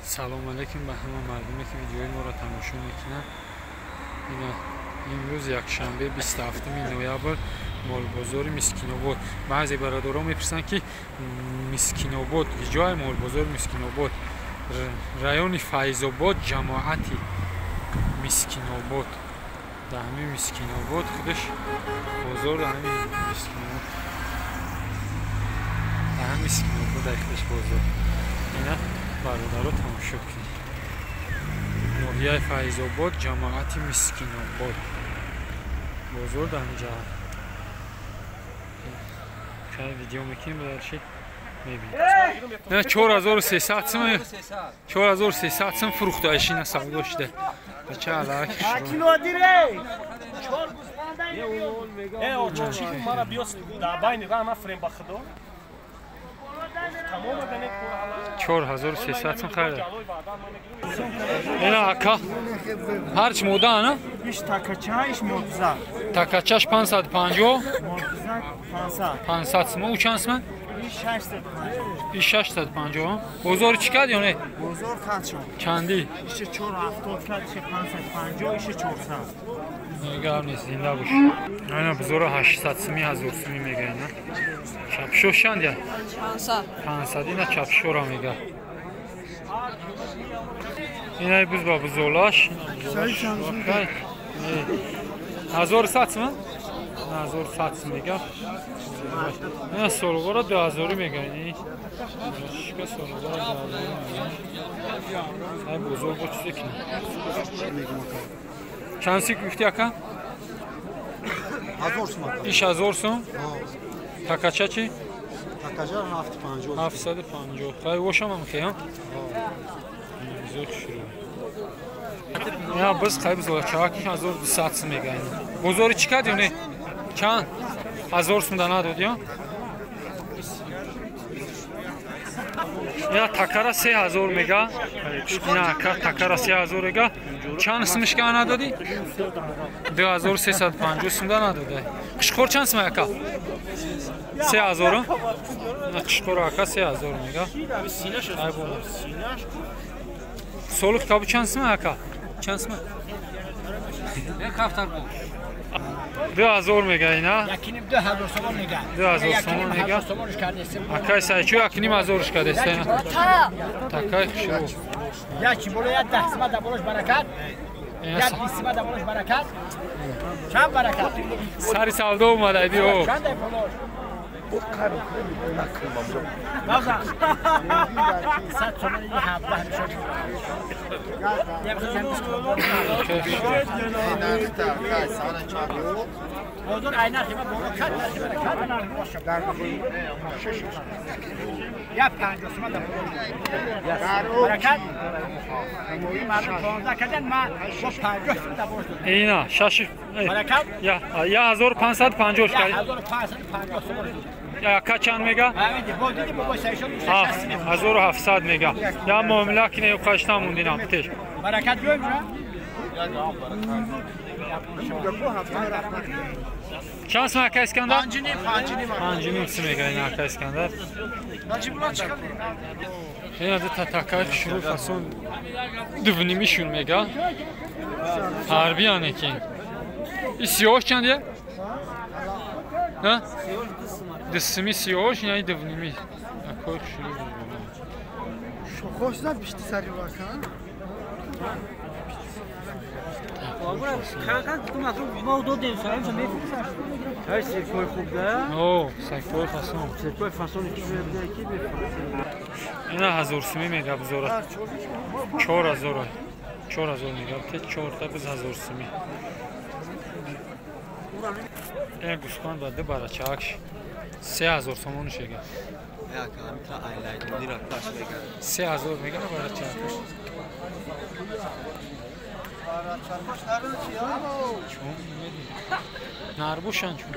Салом алейкум ба ҳама мардуме, ки видеои моро тамошо мекунанд. Ина имрӯз якшанбе, 27 ноябр, молбозори Мискинобод. Баъзе бародарон мепурсанд, ки Мискинобод ҷое? Молбозори Мискинобод, райони Файзобод, ҷамоати Мискинобод. Дар ҳамин Мискинобод худаш бозор, дар ҳамин Мискинобод, дар ҳамин Мискинобод дар худаш бозор. Ина бародаро, тамошо кунед: ноҳияи Файзобод, ҷамоати Мискинобод, бозор дар ҳамин ҷа. Видео мекунем, дальше мебинем. На 4300 сум, 4300 сум фурӯхтаиш. Ина савдо шуда, бача алак. Э, оча, чӣ мара биёс дар байни раҳ нафрем, ба худо. 4300 сум хайр. Ина ака, ҳарч мода ана? Иш такача, иш модза. Такачаш 550. Модза 500. 500 сум. У чанд сум? Иш 650. Иш 650. Бозори чӣ кард ё не? Бозор кад шуд. Чандӣ? Иши 470 кад, иши 550, иши 400. Гап нест, зинда бош. Ана бузора 800 суми, 1000 суми мега. Ина чапшо чанд я? 500. 500. Ина чапшора мега. Ина буз ба бузолаш 1100 сум, 1100 сум мега. Ина солғора 2000 мега. Шика солғора 2000 мега. Ай, бозор бо чизе кина. Чанд си гуфти, ака? 1000 сум. Иш 1000 сум. Такача чи? Такача 750. 750. Хай, вошам хе, бизор шурӯ. Я биз хай бизолачаки 1200 сум мега. Бозори чӣ кард ё не? Чанд? 1000 сум да надод ё? Я такара 3000 мега. Ина ака, такара 3000 мега. Чанд сумишка надодӣ? 2350 сум да надода. Қишқор чанд сум, ака? 3000. На қишқор ака 3000 мега. Ай бобо. Солух кабу чанд сум, ака? Чанд сум? 2000 мега ина. Якиним 2000 сомон мега. 2000 сомон мега. Акай сайчу, якиним ҳазорш кардеста ина. Такай хушрӯ. Яки боло як 10 сима да болош баракат. Як 20 сима да болош баракат. Чанд баракат? Сари савдо омадай, биё. Чанд болош? База. 100 сомон 17 мешад. Я бихоҳам. Бозор ай нархи ма боло кад, нархи баракат. Я 50 сима да болош. Баракат. Мардум 15 кардан, ма бо 50 сима да болош додам. Ина шаш. Баракат? Я 1550 кард. 1550 сомон. Ака чанд мега? 1700 мега. Я муомила кине, қашта мондинам теш. Баракат биём. Чанд сум, ака Искандар? Панҷиним, панҷиним. Панҷиним сум мега ин ака Искандар. Ина ду та такаи хушрӯ фасон дувнимишун мега. Ҳарби яне ки. И сиёҳш чанд я? Ҳа? Дусуми сиёҳш, ина дувними. Акои хушрӯ. Шохош на бишти сари вака. Мо додем, саримша мефурӯшаш. Ай, сиркои хуб да? О, сиркои фасон. Сиркои фасони ки буда, ки мефурӯшад. Ина 1000 суми мега бузора. 4000. 4000 мега. Те чорта биз 1000 суми. Ина гӯсфанд ба ду барачаакш 3000 сомон шега. 3000 мега барачаакш. Нарбушан чун.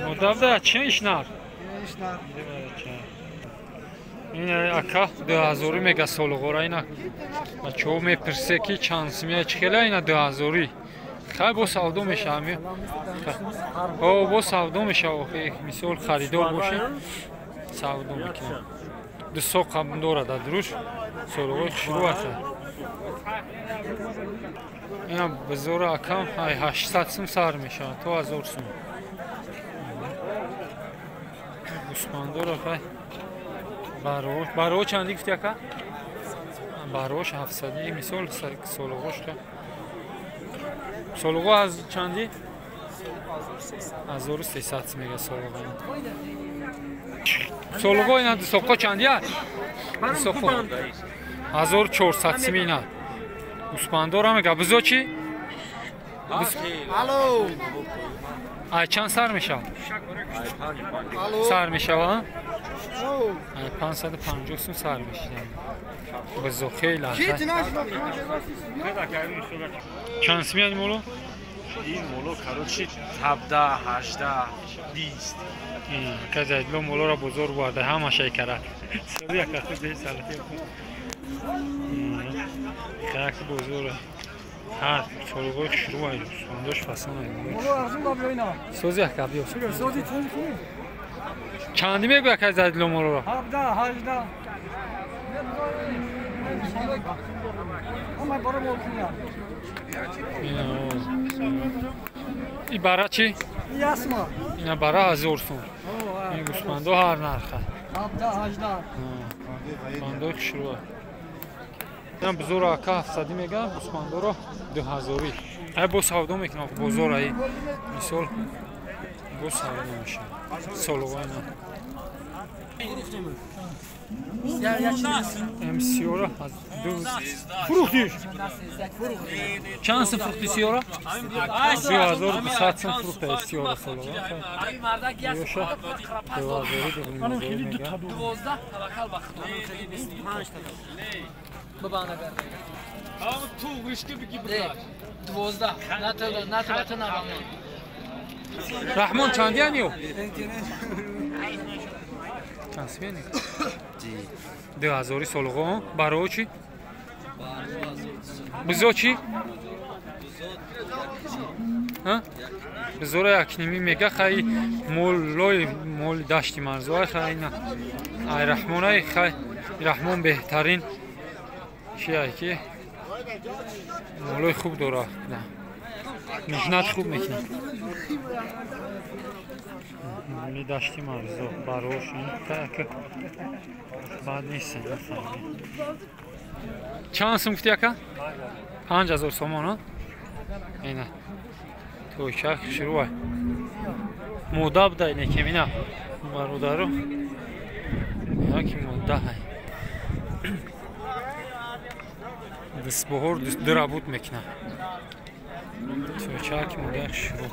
Мудавда чи иш нар? Ин ака 2000 мега солғора. Ина бачаҳо мепирсе, ки чанд сумия, чӣ хела. Ина 2000. Хай бо савдо мешавам. О, бо савдо мешава, охи мисол харидор боши, савдо мекунам. Ду соқ дорад дар дуруш, солоғои хушрӯ аст. Ина бизора акам 800 сум сар мешавад то 1000 сум. Гӯсфандора хай барош чанди гуфти ака? Барош 700, мисол солоғош ха. Солоғо аз чанди? 1300 мега солоғо. Солоғо ина соқо чанди а? Соқо 1400 сум ина. Гӯсфандора мега бизо чи? Алло. Ай чанд сар мешавад? Сар мешавад? Ай 550 сум сар мешавад. Бизо хеле. Чанд сум яъни моло? Ин моло короче 17, 18, 20. Казайдло молоро бозор бурда ҳама шай карад. Сари ака бе салати. Как бозор. Ҳар солоғои хушрӯ ай гӯсфандош фасон ай. Моло арзон ба биёй на. Сози ака биё. Сози чанд хуб? Чанди мегӯя Казайдло молоро? 17, 18. Ама бара мол куням. И бара чи? Ясма. Ина бара 1000 сум. Ин гӯсфандо ҳар нарха. 17, 18. Гӯсфандои хушрӯ. Ина бузоро ака 700 мега, гӯсфандоро 2000. Ай бо савдо мекунам бозор ай. Мисол бо савдо мешавад. Солоғо ина. М сиёра аз ду фурӯхтиш. Чанд сум фурӯхти сиёра? 2200 сум фурӯхта сиёра солоғо. Ёша 2000 мега. 12 таваккал ба худо. Ту гӯшти бигӣ брат. 12 на то на Раҳмон. Раҳмон чанди ани ё? Чанд сум яъне? 2000 солоғо. Барои чи? Бизо чи? Бизора якними мега хай моллои моли дашти марзуай хай ина. Ай Раҳмонай хай Раҳмон беҳтарин чи ай ки молои хуб дора. Меҳнат хуб мекунад. Моли дашти марзо барош ин так бад нест. Чанд сум гуфти ака? 5000 сомон, а? Ина. Тойчак шуруай. Мода буда инекем ина. Бародаро. Яки мода ҳай. Дастбоҳор дурабуд мекунад. Тойчак мода шуру.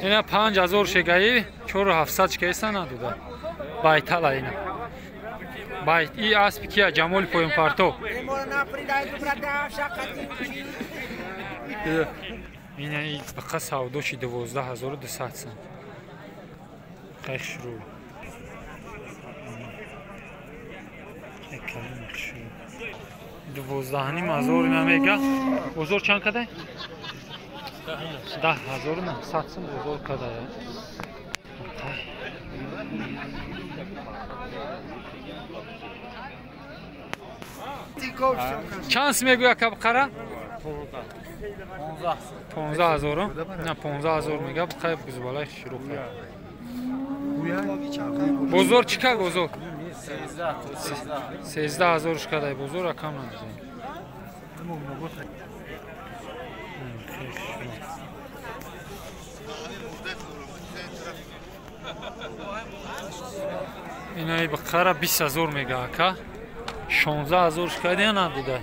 Ина 5000 шегаи 4700 шегаиса надода. Байтала ина. Байт и аспи кия ҷамоли поёнпарто. Ина и бақа савдоши 12200 сум. Хай шурӯ. 12500 ина мега. Бозор чанд кадай? 10900 сум бозор кадай. Чанд сум мегӯя кабқара? 15000. На 15000 мега бқай бузбалай шурӯъ кард. Бозор чӣ кар бозор? 13000 шкадай бозор акам надидем. Инаи бқара 20000 мега ака. 16000 шкадай надида.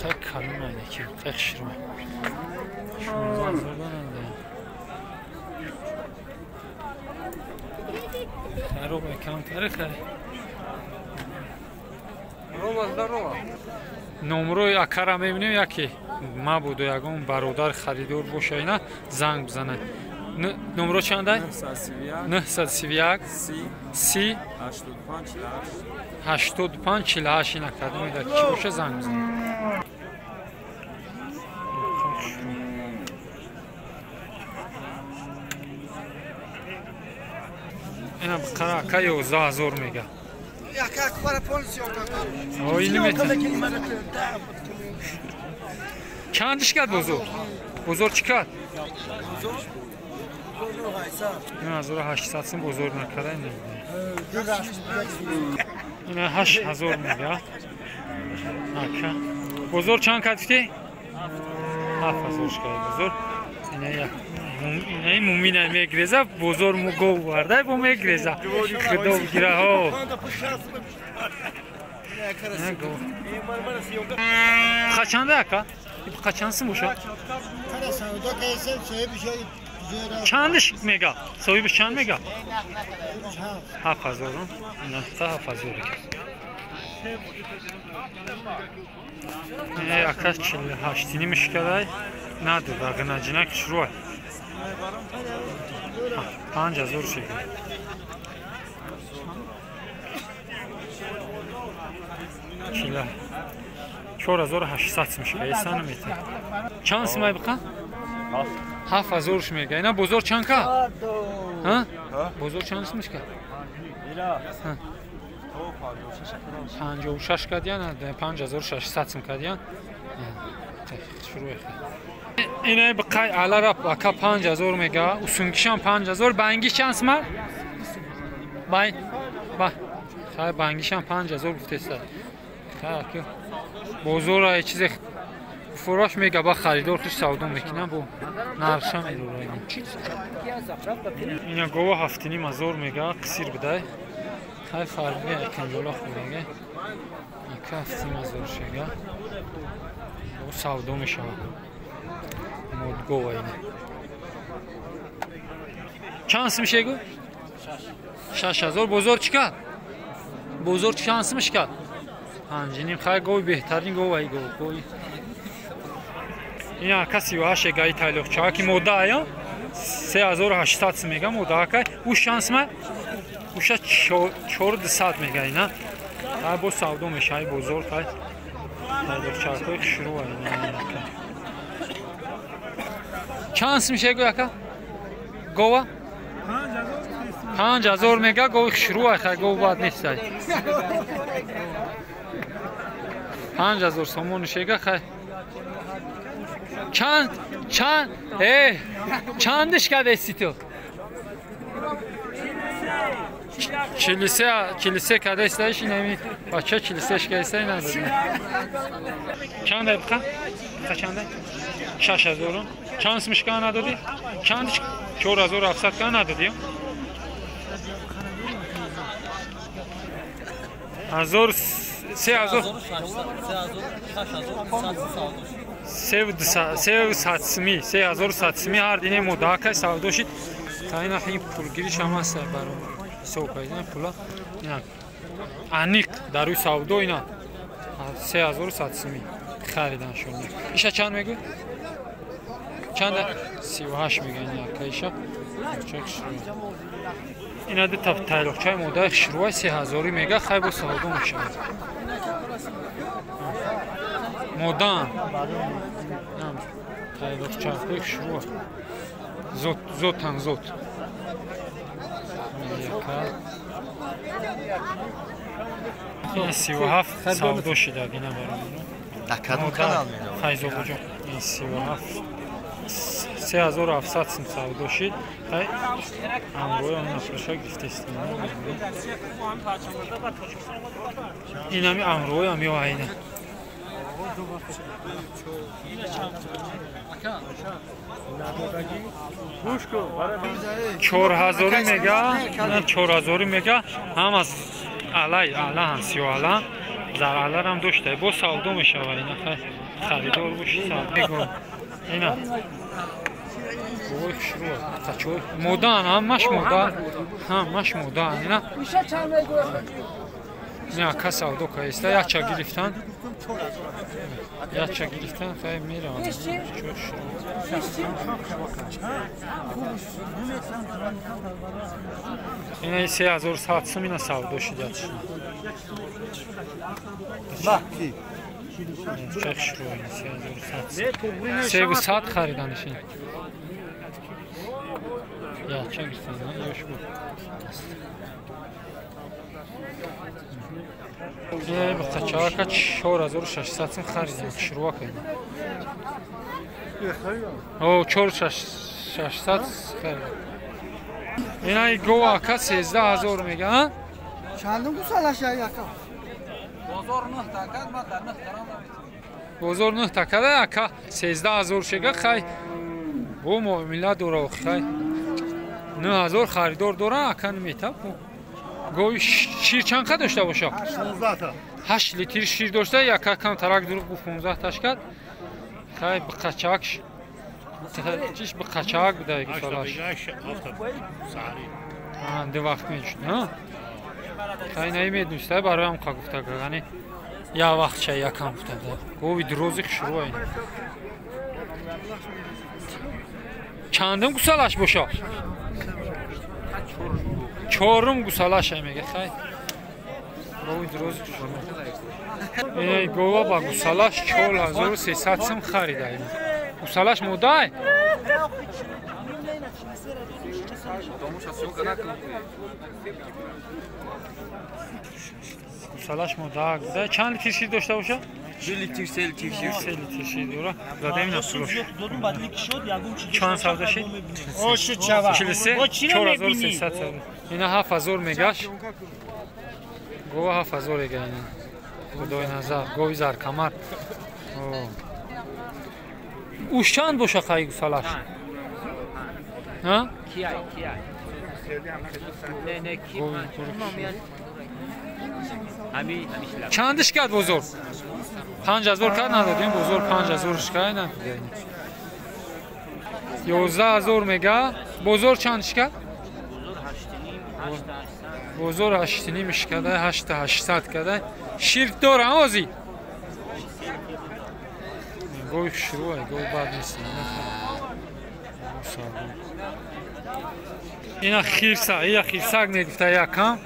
Қай калон айна ки, қай хушрӯ. 16000 надида. Хароб камтаре хай. Номрои акара мебинем яке мабудо ягон бародар харидор боша ина занг бизанад. Номро чандай? 931 30 85 48. Ина кадоме дар чӣ боша занг мезанад. Ина бқара ака 11,000 мега. Чандиш кард бозор? Бозор чӣ кард? 9800 сум бозор накарда. Ина 8000 мега. Ака. Бозор чанд кард гуфтӣ? 7000 кард бозор. Ина як ина мумина мегреза, бозор мугов варда, бо мегреза. Худо бигира ҳо. Қачанда ака? Қачанд сум боша? Чандиш мега? Соҳибиш чанд мега? 7000. Ина 7000 ека. Ака 48 нимиш кадай. Надода, ғинаҷинак шуруай. 5000 шега. Чила 4800 сум шега. Эса намета. Чанд сумай биқа? 7000 мега. Ина бозор чанд ка? Ҳа? Бозор чанд сумш ка? 56 кадиян, 5600 сум кадиян. Шуруъ. Ина биқай алара ака 5000 мега, усунгишам 5000, бангиш чанд сума? Бай. Ба. Хай бангишам 5000 гуфтеста. Хай ака. Бозор чизе фурӯш мега, ба харидор хуш савдо мекунам, бо нархшам мерора. Ина гова 7,500 мега, қисир бидай. Хай фарбе аканҷола хӯрега. Ака 7,500 шега. Бо савдо мешавад. Модгова ина. Чанд сум шегу? 6000. Бозор чӣ кард? Бозор чанд сумш кард? 5,5. Хай гови беҳтарин гова ай гов. Гови. Ина ака 38 га и тайлоқча ки мода ая 3800 сум мега мода ака. Уш чанд сум? Уша 4200 мега ина. Хай бо савдо мешавад бозор хай. Тайлоқчаҳои хушрӯ ина. Чанд сум шегу ака? Гова? 5000 мега гови хушрӯ ай хай гов бад нест ай. 5000 сомон шега хай. Чанд чанд чандиш кардести ту? 43 кардестаиш инами бача 43 кардеста надодем. Чанд ай биқа? Биқа чанд ай? 6000. Чанд сумш ка надодӣ? Чандиш 4700 ка надодӣ? 1000 3000 300 3100 сми ҳар дине модаакай савдо шид. Та ина ин пулгириш ҳам аст баро ҳисоб кардин пула. Ина аниқ дар рӯи савдо ина 3100 сми харидан шуд. Иша чанд мегӯ? Чанд? 38 мегӯ ина ака иша. Ина ду тайлоқчаи модаи хушрӯай 3000 мега хай бо савдо мешавад. Модан. Тайлоқчаҳои хушрӯ. Зот зотан зот. Ин 37 савдо шида ина барои. Дар кадом канал меравад? Файзобоҷон. Ин 37 3700 сум савдо шид. Хай амрои он нафраша гирифтест. Инами амрои ам ё айна. 4000 мега, 4000 мега, ҳам аз алай, ала ҳам сиё ала, зар аларам дошта. Бо савдо мешавад ина хай харидор боши савдо. Ина. Ой, хушрӯ. Қачой. Модан, ҳамаш мода. Ҳамаш мода. Ина. Не, ака савдо каиста, якча гирифтан. Яча гирифтан хай мераванд. Ина 3100 сум ина савдо шидат. Чах шуро 3100 хариданиш. Яча гирифтан, ёш буд. Бақачака 4600 сум харидем, шуруа кардем. О, 4600 харидем. Ина гова ака 13000 мега, а? Чандум гусалаш ака? Бозор 9 така, ма дар 9 тарам намитонам. Бозор 9 така ака 13000 шега хай. Бо муомила дора хай. 9000 харидор дора ака намета. Гови шир чанд қад дошта боша? 16 та. 8 литр шир дошта, яка кам тарак дуруг бу 15 таш кард. Хай бқачак. Чиш бқачак буда гусалаш. Ду вақт мешуд, ҳа? Хай намедониста, бароям қа гуфта, яъне я вақтча якам гуфта. Гови дурози хушрӯ айн. Чандум гусалаш боша? Чорум гусалаш мега хай. Гови дурози хушрӯ. Эй гова ба гусалаш 4300 сум харида. Гусалаш модай? Гусалаш мода. Чанд литр шир дошта боша? 2 литр, 3 литр шир. 3 литр шир дора. Задем ина фурӯш. Чанд савдо шид? 43 4300 савдо. Ина 7000 мегаш. Гова 7000 ега ина. Худои назар, гови заркамар. Уш чанд боша қай гусалаш? Ҳа? Кияй, кияй. Не, не, ки. Чандиш кард бозор? 5000 кард надодем, бозор 5000 кард надодем. 11000 мега. Бозор чандиш кард? Бозор 8.5 карда, 8800 карда. Шир дора ози? Гови хушрӯ, гови бад нест. Ина хирса, ия хирсак мегуфта якам.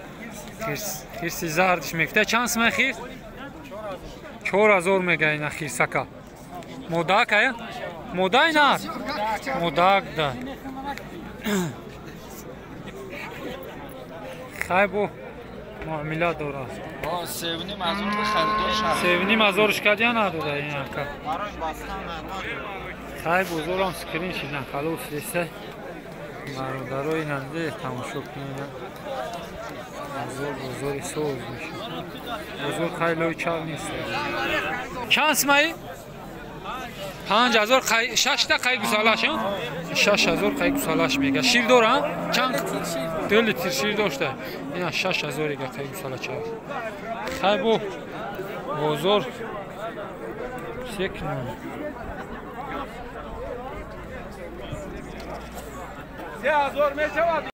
Хирси зардиш мегуфта. Чанд сумай хирс? 4000 мега ина хирсака. Модак ая? Модай на? Модак да. Хай бо муомила дора. 3.5 харидор шад. 3.5 шкадя надода ин ака. Хай бозорам скрин шидан халос листа. Бародарои нанде тамошо кунед. Бозор бозори соз мешавад. Бозор хайлои чал нест. Чанд сумаи? 5000 қай 6 та қай гусалаш, 6000 қай гусалаш мега. Шир дора? Чанд? 2 литр шир дошта. Ина 6000 ега қай гусала чав. Хай бо бозор секна. 3000 мешавад.